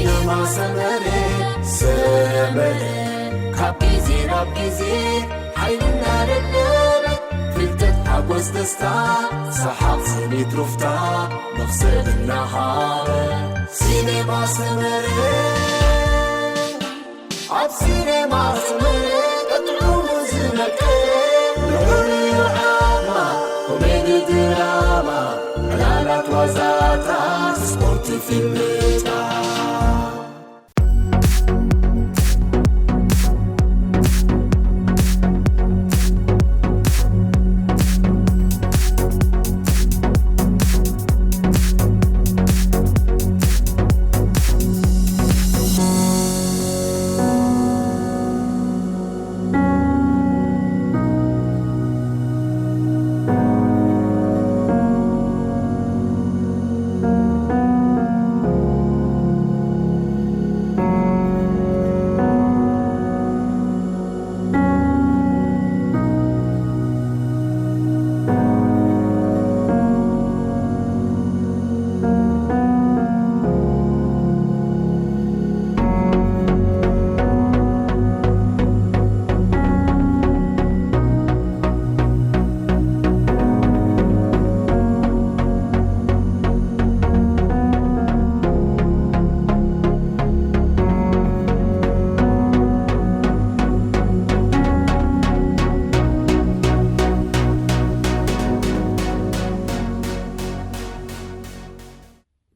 ሲነማ ሰመረ፣ ሰመረ፣ ካብ ግዜ ናብ ግዜ ሓይልና ደደበ፣ ፍልጠት፣ ሓጎስ፣ ደስታ፣ ሰሓቕ፣ ስኒት፣ ሩፍታ፣ መኽሰብ እናሃበ። ሲነማ ሰመረ፣ ኣብ ሲነማ ሰመረ፣ ቀጥዑ ዝመቀ፣ ንዑ ዓማ፣ ኮሜዲ፣ ድራማ፣ ዕላላት፣ ዋዛታት፣ ስፖርት፣ ፊልምታት።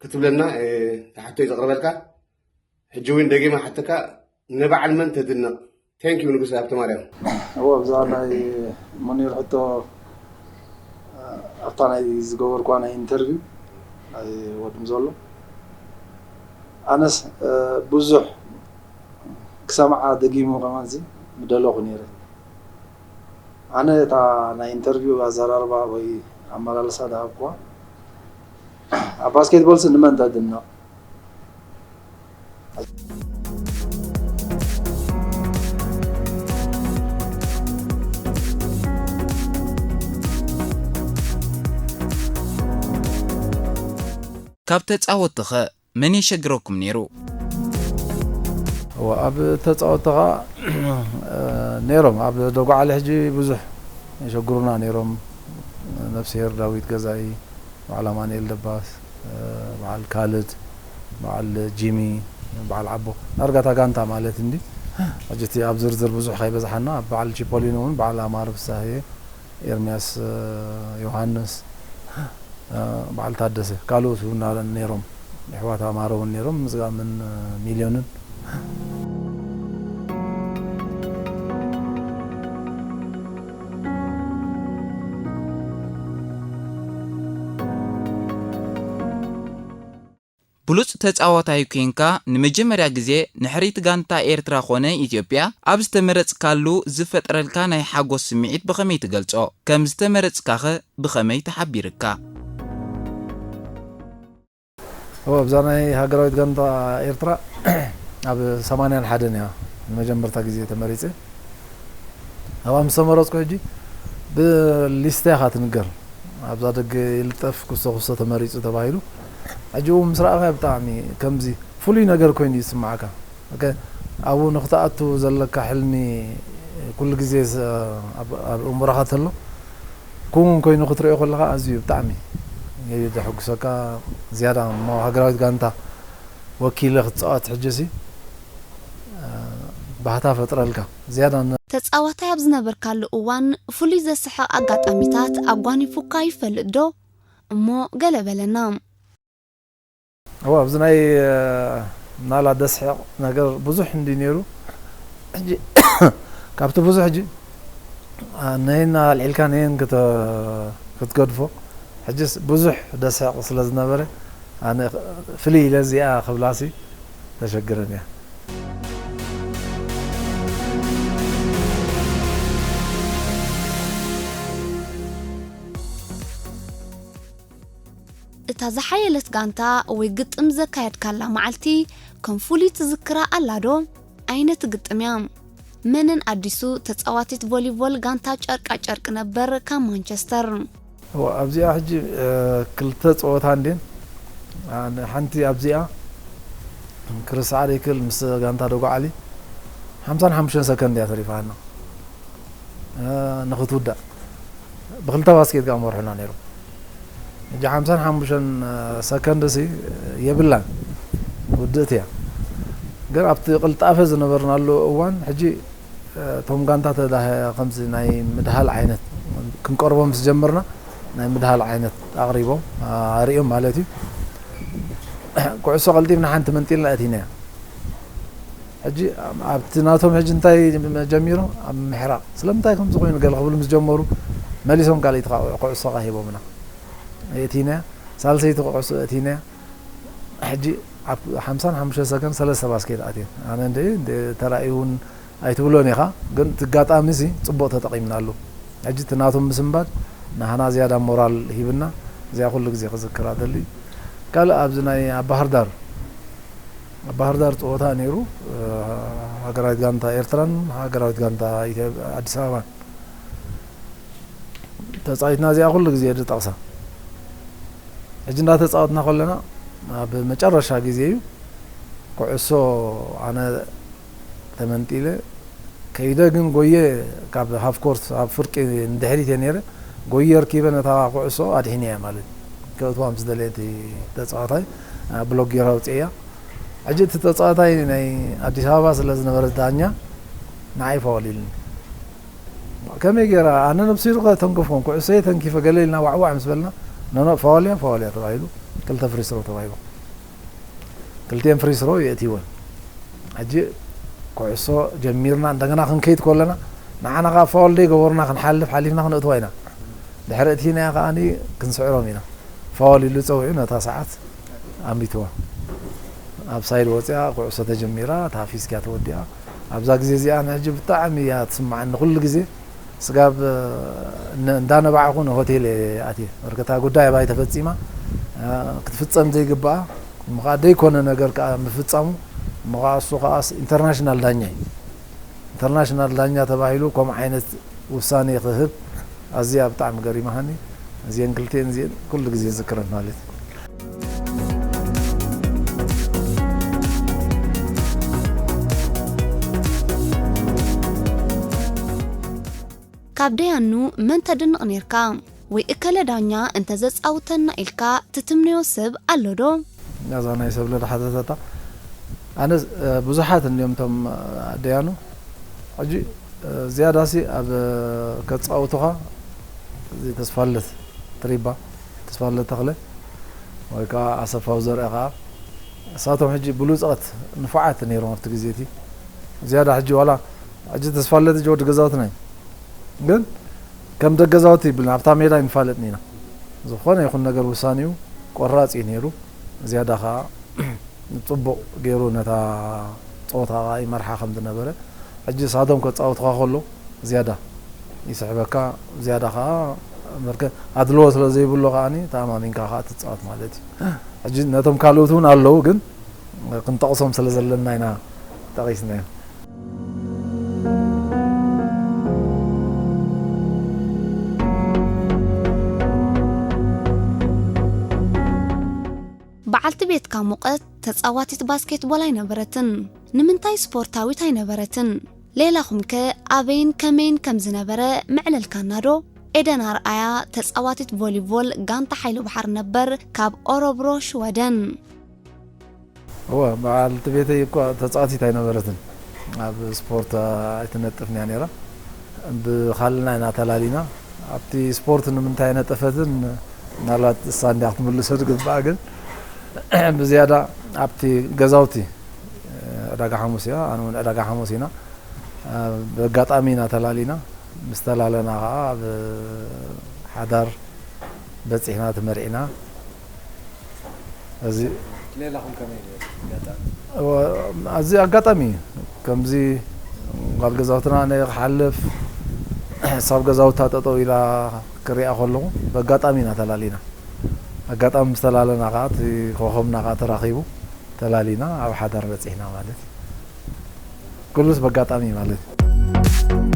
ክትብለና፣ እ፣ ሕቶይ ዘቕርበልካ። ሕጂ እውን ደጊመ ሓተካ፣ ንበዓል መን ተድንቕ? Thank you ንጉሰ ሃብተማርያም። እዎ፣ ኣብዛ ናይ ሙኒር ሕቶ፣ ኣብታ ናይ ዝገበርኳ ናይ ኢንተርቪው ናይ ወዲ ምዘሎ፣ ኣነስ፣ እ፣ ብዙሕ ክሰምዓ ደጊሙ ከማንሲ ምደለኹ ነይረ። ኣነ እታ ናይ ኢንተርቪው ኣዘራርባ ወይ ኣመላልሳ ዝሃብኩዋ፣ ኣብ ባስኬትቦልስ ንመን ተድንቕ? ካብ ተጻወትቲኸ መን የሸግረኩም ነይሩ? እወ፣ ኣብ ተጻወትቲ ኸኣ፣ ነይሮም። ኣብ ደጉዓሊ ሕጂ ብዙሕ የሸግሩና ነይሮም። ነፍስሄር ዳዊት ገዛኢ፣ በዓል ኣማኑኤል ደባስ፣ በዓል ካልድ፣ በዓል ጂሚ፣ በዓል ዓቦ። ዳርጋ እታ ጋንታ ማለት እንዲ። ሕጂ እቲ ኣብ ዝርዝር ብዙሕ ከይበዝሓና፣ በዓል ቺፖሊኖ እውን፣ በዓል ኣማረ ፍሳሄ፣ ኤርምያስ ዮሃንስ፣ በዓል ታደሰ፣ ካልኦት እውን ነይሮም። የሕዋት ኣማረ እውን ነይሮም፣ ምዝጋምን ሚልዮንን። ብሉጽ ተጻዋታይ ኴንካ ንመጀመርያ ግዜ ንሕሪት ጋንታ ኤርትራ ኾነ ኢትዮጵያ ኣብ ዝተመረጽካሉ ዝፈጠረልካ ናይ ሓጎስ ስምዒት ብኸመይ ትገልጾ? ከም ዝተመረጽካኸ ብኸመይ ተሓቢርካ? እወ፣ ኣብዛ ናይ ሃገራዊት ጋንታ ኤርትራ ኣብ ሰማንያን ሓደን እያ ንመጀመርታ ግዜ ተመሪጸ። ኣብኣ ምስ ተመረጽኩ ሕጂ ብሊስታ ኢኻ ትንገር። ኣብዛ ደገ ይልጠፍ፣ ኩስቶ ኩስቶ ተመሪጹ ተባሂሉ። ሕጂ እውን ምስ ረኣኻዮ ብጣዕሚ ከምዚ ፍሉይ ነገር ኮይኑ እዩ ዝስምዓካ። ኦኬ፣ ኣብኡ ንክትኣቱ ዘለካ ሕልሚ ኩሉ ግዜ ዝ-፣ ኣብ፣ ኣብ ኣእምሮኻ ተሎ፣ ክውን ኮይኑ ክትሪኦ ከለኻ ኣዝዩ ብጣዕሚ እዩ ዘሐጉሰካ። ዝያዳ እሞ ሃገራዊት ጋንታ ወኪለ ክትጻወት ሕጂሲ፣ እ፣ ባህታ ፈጥረልካ። ዝያዳ ነ- ተጻዋታይ ኣብ ዝነበርካሉ እዋን ፍሉይ ዘስሕቕ ኣጋጣሚታት ኣጓኒፉካ ይፈልጥ ዶ? እሞ ገለ በለና። እወ፣ ኣብዚ ናይ፣ እ፣ ናላ ደስሕቕ ነገር ብዙሕ እንዲ ነይሩ። ሕጂ ካብቲ ብዙሕ ሕጂ፣ እ፣ ነየን ኣልዒልካ ነየን ክተ-፣ ክትገድፎ። ሕጅስ ብዙሕ ደስሕቕ ስለ ዝነበረ፣ ኣነ ፍልይ ኢለ እዚኣ ክብላሲ ተሸግረን እያ። እታ ዝሓየለት ጋንታ ወይ ግጥም ዘካየድካላ መዓልቲ ከም ፍሉይ ትዝክራ ኣላ ዶ? ኣይነቲ ግጥም እያ። መነን ኣዲሱ ተጻዋቲት ቮሊቦል ጋንታ ጨርቃ ጨርቂ ነበር ካብ ማንቸስተር። እወ፣ ኣብዚኣ ሕጂ፣ እ፣ ክልተ ጸወታ እንድየን። ኣ-፣ ሓንቲ ኣብዚኣ፣ ክርስዓ ደይክእል ምስ ጋንታ ደጎዓሊ ሓምሳን ሓሙሽተን ሰከንድ እያ ተሪፋና፣ እ፣ ንኽትውዳእ። ብክልተ ባስኬት ከኣ መርሑና ነይሩ። ሕጂ ሓምሳን ሓሙሽተን ሰከንድ ሲ የብላን፣ ውድእቲ እያ። ግን ኣብቲ ቅልጣፈ ዝነበርናሉ እዋን፣ ሕጂ እቶም ጋንታ ተዳህ-፣ ከምዚ ናይ ምድሃል ዓይነት ክንቀርቦም ምስ ጀመርና፣ ናይ ምድሃል ዓይነት ኣቕሪቦም፣ ኣርእዮም ማለት እዩ። ኩዕሶ ቀልጢፍና ሓንቲ መንጢልና ኣእቲናያ። ሕጂ ኣብቲ ናቶም ሕጂ እንታይ ጀሚሩ? ኣብ ምሕራቕ። ስለምንታይ ከምዚ ኮይኑ ገለ ክብሉ ምስ ጀመሩ፣ መሊሶም ካልኣይቲ ከዓ ኩዕሶ ከዓ ሂቦምና። ኣእቲናያ። ሳልሰይቲ ኩዕሶ ኣእቲናያ። ሕጂ ኣብ ሓምሳን ሓሙሽተን ሰከንድ ሰለስተ ባስኬት ኣትየን። ኣነ እንደ፣ እንደ ተራእዩ እውን ኣይትብሎን ኢኻ፣ ግን እቲ ኣጋጣሚ እዚ ጽቡቕ ተጠቒምናሉ። ሕጂ እቲ ናቶም ምስንባድ ንሃና ዝያዳ ሞራል ሂብና፣ እዚኣ ኩሉ ግዜ ክዝክራ ደሊ። ካልእ ኣብዚ ናይ ኣብ ባህር ዳር፣ ኣብ ባህር ዳር ጸወታ ነይሩ፣ እ፣ ሃገራዊት ጋንታ ኤርትራን ሃገራዊት ጋንታ ኢትዮ-፣ ኣዲስ ኣበባን ተጻዊትና፣ እዚኣ ኩሉ ግዜ ድጠቕሳ። ሕጂ እንዳተጻወትና ከለና ኣብ መጨረሻ ግዜ እዩ ኩዕሶ ኣነ ተመንጢለ ከይደ፣ ግን ጎየ ካብ ሃፍ ኮርት ኣብ ፍርቂ ንድሕሪት እየ ነይረ፣ ጎየ ኣርኪበ ነታ ኩዕሶ ኣድሒነያ ማለት እዩ። ከእትዋ ምስ ደለየ እቲ ተጻዋታይ፣ እ፣ ብሎክ ገይረ ኣውፅኤያ። ሕጂ እቲ ተጻዋታይ ናይ ኣዲስ ኣበባ ስለ ዝነበረ ዳኛ ንዓይ ፋውል ኢሉኒ። ከመይ ገይራ? ኣነ ነብሱ ይርኸ ተንከፍኩም፣ ኩዕሶ ተንኪፈ ገለ ኢልና ዋዕዋዕ ምስ በልና፣ ኖኖ፣ ፋውል እያ፣ ፋውል እያ ተባሂሉ፣ ክልተ ፍሪ ስሮ ተባሂሉ። ክልቲኤን ፍሪ ስሮ የእትይወን። ሕጂ ኩዕሶ ጀሚርና እንደገና ክንከይድ ከለና፣ ንዓና ካብ ፋውል ደይ ገበሩና ክንሓልፍ፣ ሓሊፍና ክንእትዋ ኢና። ድሕሪ እቲና ከኣኒ ክንስዕሮም ኢና። ፋውል ኢሉ ጸዊዑ ነታ ሰዓት ኣሚትዋ። ኣብ ሳይድ ወፂኣ ኩዕሶ ተጀሚራ፣ እታ ፊስኪያ ተወዲኣ። ኣብዛ ግዜ እዚኣ ንሕጂ ብጣዕሚ እያ ትስምዓኒ። ኩሉ ግዜ ስጋብ፣ እ፣ ነ-፣ እንዳነባዕኹ ንሆቴል እየ ኣትየ። በርከታ ጉዳይ ኣባይ ተፈጺማ፣ እ፣ ክትፍጸም ዘይግባኣ፣ እሞ ኸዓ ደይኮነ ነገር ከኣ ምፍጻሙ፣ እሞ ኸዓ እሱ ኸዓ ስ-፣ ኢንተርናሽናል ዳኛ እዩ። ኢንተርናሽናል ዳኛ ተባሂሉ ከምኡ ዓይነት ውሳኔ ክህብ ኣዝያ ብጣዕሚ ገሪማሃኒ። እዚአን ክልቲአን እዚአን ኩሉ ግዜ ዝክረን ማለት እዩ። ካብ ደያኑ መን ተድንቕ ኔርካ? ወይ እከለ ዳኛ እንተ ዘጻውተና ኢልካ ትትምነዮ ሰብ ኣሎ ዶ? እዛ ናይ ሰብለ ድሓተተታ፣ ኣነ፣ እ፣ ብዙሓት እንዲዮም እቶም፣ እ፣ ደያኑ። ሕጂ፣ እ፣ ዝያዳሲ ኣብ፣ እ፣ ከጻውቱኻ፣ እዚ ተስፋለት ትሪባ፣ ተስፋለት ተኽለ፣ ወይ ከኣ ኣሰፋው ዘርአ ከኣ፣ እሳቶም ሕጂ ብሉጻት ንፉዓት ነይሮም ኣብቲ ግዜ እቲ። ዝያዳ ሕጂ ዋላ፣ ሕጂ ተስፋለት ሕጂ ወዲ ገዛውትና እዩ። ግን ከም ደገ ገዛውቲ ይብልና፣ ኣብታ ሜዳ ኣይንፋለጥን ኢና። ዝኾነ ይኹን ነገር ውሳኔኡ ቆራጽ እዩ ነይሩ። ዝያዳ ከኣ ጽቡቕ ገይሩ ነታ ጸወታ ከኣ ይመርሓ ከም ዝነበረ። ሕጂ ሳቶም ከጻውቱኻ ከሎ ዝያዳ ይስሕበካ፣ ዝያዳ ከኣ መርከ-፣ ኣድልዎ ስለ ዘይብሉ ከኣኒ ተኣማሚንካ ከኣ ትጻወት ማለት እዩ። ሕጂ ነቶም ካልኦት እውን ኣለዉ፣ ግን ክንጠቕሶም ስለ ዘለና ኢና ጠቒስናዮም። በዓልቲ ቤትካ ሙቐት ተጻዋቲት ባስኬትቦል ኣይነበረትን። ንምንታይ ስፖርታዊት ኣይነበረትን? ሌላኹምከ ኣበይን ከመይን ከም ዝነበረ መዕለልካና ዶ? ኤደን ኣርኣያ፣ ተጻዋቲት ቮሊቦል ጋንታ ሓይሊ ባሕሪ ነበር ካብ ኦረብሮ ሽወደን። እወ፣ በዓልቲ ቤተይ እኳ ተጻዋቲት ኣይነበረትን። ኣብ ስፖርት ኣይትነጥፍን እያ ነይራ። ብኻልና ኢና ተላሊና። ኣብቲ ስፖርት ንምንታይ ነጠፈትን ምናልባት እሳ እንዲያ ክትምልሶ ዝግባኣ፣ ግን ብዝያዳ ኣብቲ ገዛውቲ፣ ዕዳጋ ሓሙስ እያ፣ ኣነ እውን ዕዳጋ ሓሙስ ኢና። ብኣጋጣሚ ኢና ተላሊና። ምስ ተላለና ኸዓ ኣብ ሓዳር በጺሕና ተመርዒና። እዚ ሌላኹም ከመይ ነይሩ ኣጋጣሚ? እወ፣ ኣዚ ኣጋጣሚ እዩ። ከምዚ ጓል ገዛውትና ነይ ክሓልፍ ሳብ ገዛውታ ጠጠው ኢላ ክሪኣ ከለኹ ብኣጋጣሚ ኢና ተላሊና። ኣጋጣሚ ምስ ተላለና ኸዓ እቲ ኮኸብና ኸዓ ተራኺቡ ተላሊና ኣብ ሓዳር በጺሕና ማለት እዩ። ኩሉስ በጋጣሚ ማለት እዩ።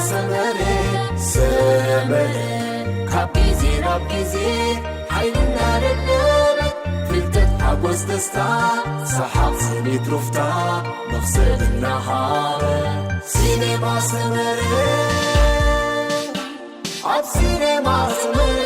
ሰመረ ሰመረ ካብ ግዜ ናብ ግዜ ሓይልና ደለበ ፍልጠት ሓጎስ ደስታ ሰሓቕ ስኒት ሩፍታ መኽሰብ እናሃበ ሲኔማ ሰመረ ኣብ ሲኔማ ሰመረ